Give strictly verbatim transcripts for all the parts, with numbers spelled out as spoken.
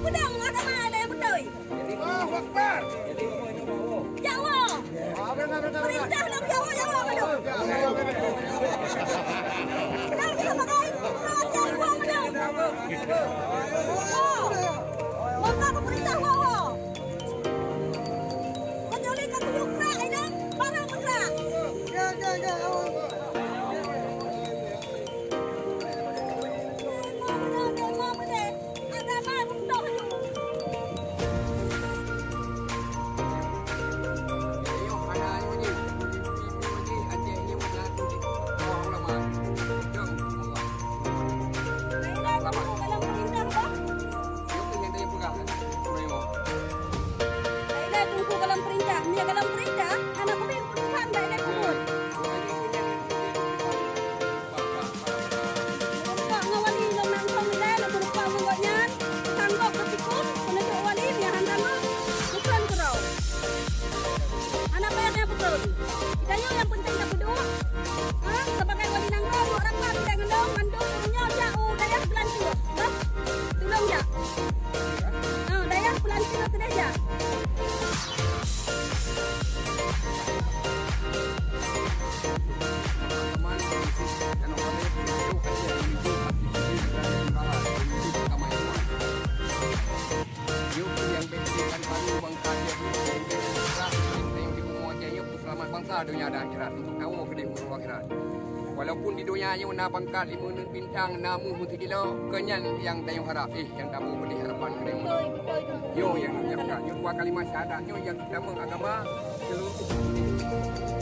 Peudong agama nyang beutôi. Allahu Akbar. Jak woe. Peurintah lom jak woe, jak woe, jak woe. Lom jak woe, jak woe. Oh. Maka pemerintah woe, woe. Meunyoe lé ka tuju krak inong, barang meurak. Demo beudôh, demo beudôh. Agama runtuh nyoe. Lain-lain teungku gohlom peurintah, bah. Lain-lain teungku gohlom peurintah. Meunyoe gohlom peurintah, hana kubi keuputusan lain-lain teungku. Meurumpok ngon wali lôn langsong ilée, lôn meurumpok ngon gobnyan, tanggong keu pikun, peuneudok wali, meunyo han tanggong, bukon keudroe. Hana payah tapeutrön. Geutanyoe nyang peunteng tapeuduek, ha, sebagai wali nanggroe, duek rapat ilée ngon lôn, mandum ureueng nyoe jak u dayah Beulantiek, bah, tulông jak. Ha, dayah Beulantiek keudeh jak. Seulamat bansa donya dan akhirat, untuk kawoe keudeh uroe akhirat. Walaupun di donya nyoe na pangkat lima bintang, na muih meusikilo, keu nyan nyang tanyoe harab, eh, nyang taboh peudeh harapan keu tanyoe. Nyoe nyang, nyang, nyoe dua kalimat syahadat, nyoe nyang Tamong agama seluruh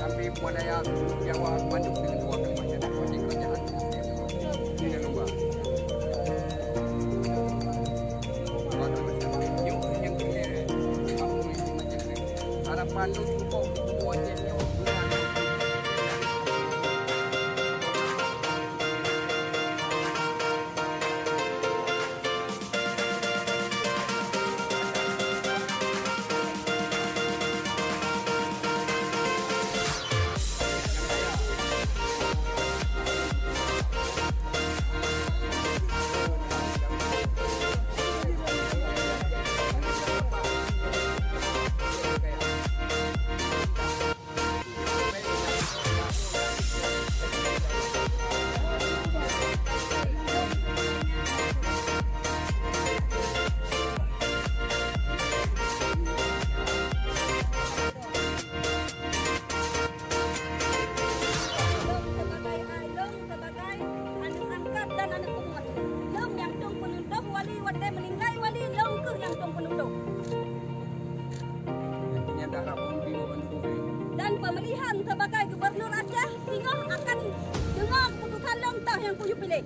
sampai Pumalaya, Jawa, mandum dengan dua kalimat syahadat wajib kerajaan. Ini yang luar. Dua kalimat syahadat. Yuk, yang kiri. Harapan lu cukup wajib nyoe. Lôn sebagai ai, lôn sebagai aneuk angkat dan aneuk pungut. Lôn nyang tueng peunutôh wali watée meuninggai wali, lôn kheueh nyang tueng peunutôh. Dan peumilihan sebagai gubernur Aceh singoh akan deungoe keuputosan lôn toh nyang kuyue piléh.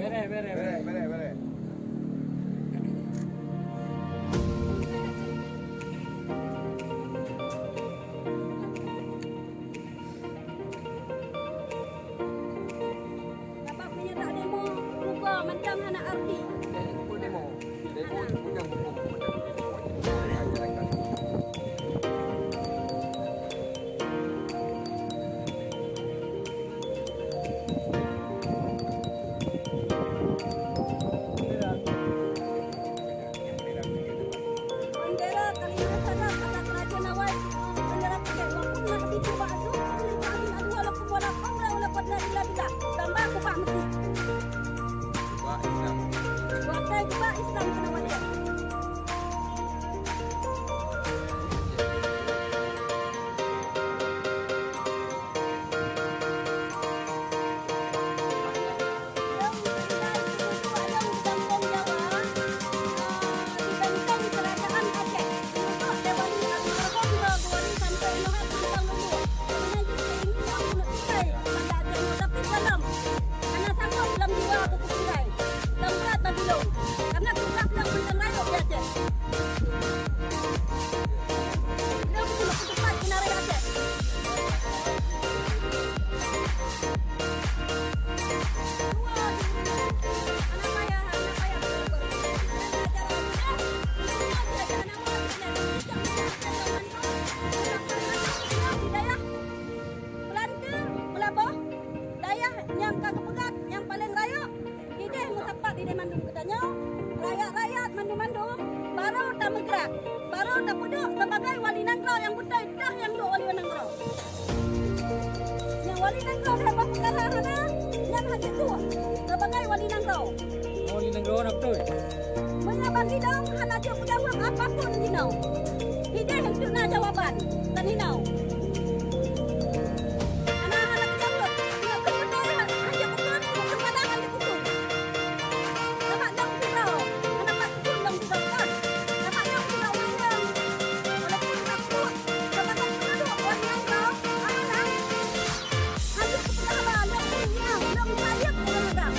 Bereh, bereh, bereh. Bereh, bereh, bereh. Sabab meunyoe tak demo, rugoe mantong hana arti. Demo, demo itu pegang hukum, pegang hukum. Bandera kalimat sadar kata kerajeuen awai, bandera putih maupun nak itu bak asu, kali kami adu walaupun wala pamra wala padna ila bila, tambah kubah meusi. Kubah Islam. Buat saya kubah Islam kena wajib. Dayah nyang ka geupeugah nyang paleng rayeuk, ideh meusapat ideh mandum geutanyoe. Rakyat-rakyat mandum-mandum baru tameugrak, baru tapeuduek sebagai wali nanggroe nyang beutôi, dah nyang duek wali nanggroe. Nyang wali nanggroe lheueh bah peukara hana, nyan hana jeuet duek sebagai wali nanggroe. Wali nanggroe na beutôi. Meunyoe bagi dong hana jeuet peujaweueb apapun jinoe, hideh enteuk na jawaban, kan hinoe. Hana, hana peujaweueb. Nyoe keuh beutôi, hana jeuet peukara, keupada hana jeuet peukara. Sabab dong sidroe, hana pat Lôn sidroe kan, kakak lôn sidroe ureueng nyan. Walaupun takot, kakak lôn sidroe ureueng nyan droe, amanah. Hanjeuet keupeugah haba, lôn ureueng nyan, lôn sayeup ureueng agam.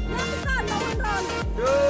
Nyan bukan lôn ureueng droe.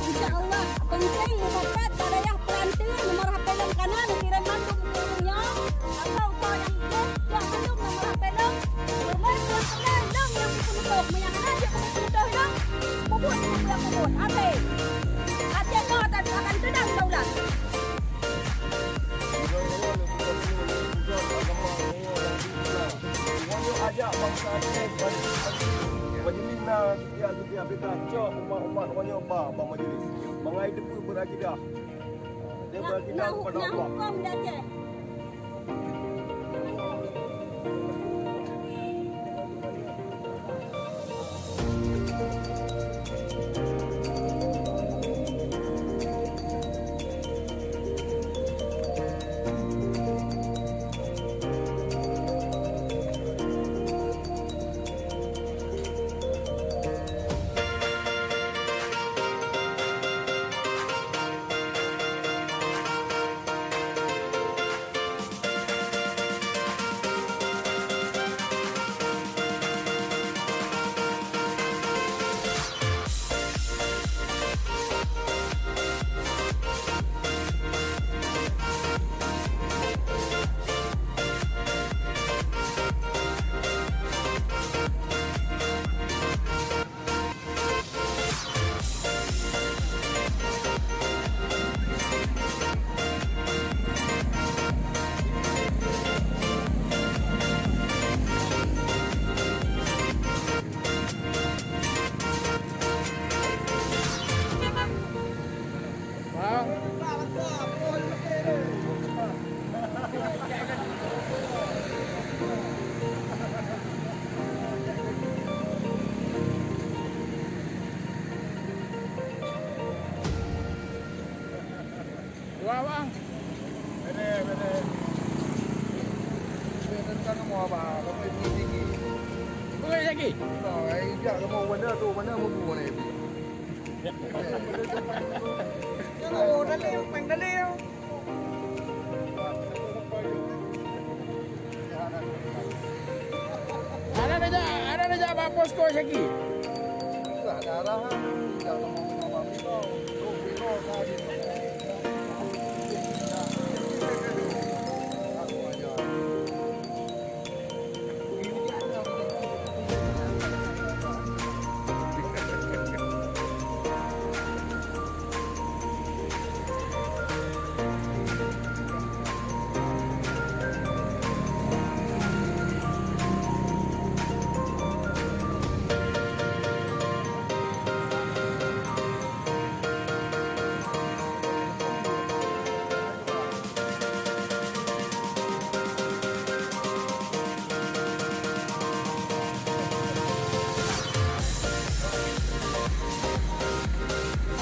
Insya Allah, penting mubakat bak dayah Peulanteu, nomor H P lôn kana neukirém mandum keu ureueng nyoe, atau soe nyang jeuet, jok mandum nomor H P lôn. Teuma buet keunoe lôn nyang meukeumeutoh, meunyo hana jeuet keumeung peutoh lôn, peubuet nyang buet peubuet. Até. Até nyoe akan teudang daulat. Nyoe ajak bansa Aceh bagi majelis na setiap-setiap kita cok umat-umat nyoe ba bak majelis. Mangai teupeu beurakidah. Dia beurakidah kepada Allah. Wah, bang. Bene, bene. Bene, tentang kamu apa? Kamu ini tinggi. Bukan lagi. Tahu, eh, ijak kamu mana tu, mana mau buat ni? Oh, dah Hana neujak, hana neujak bak posko Syaki.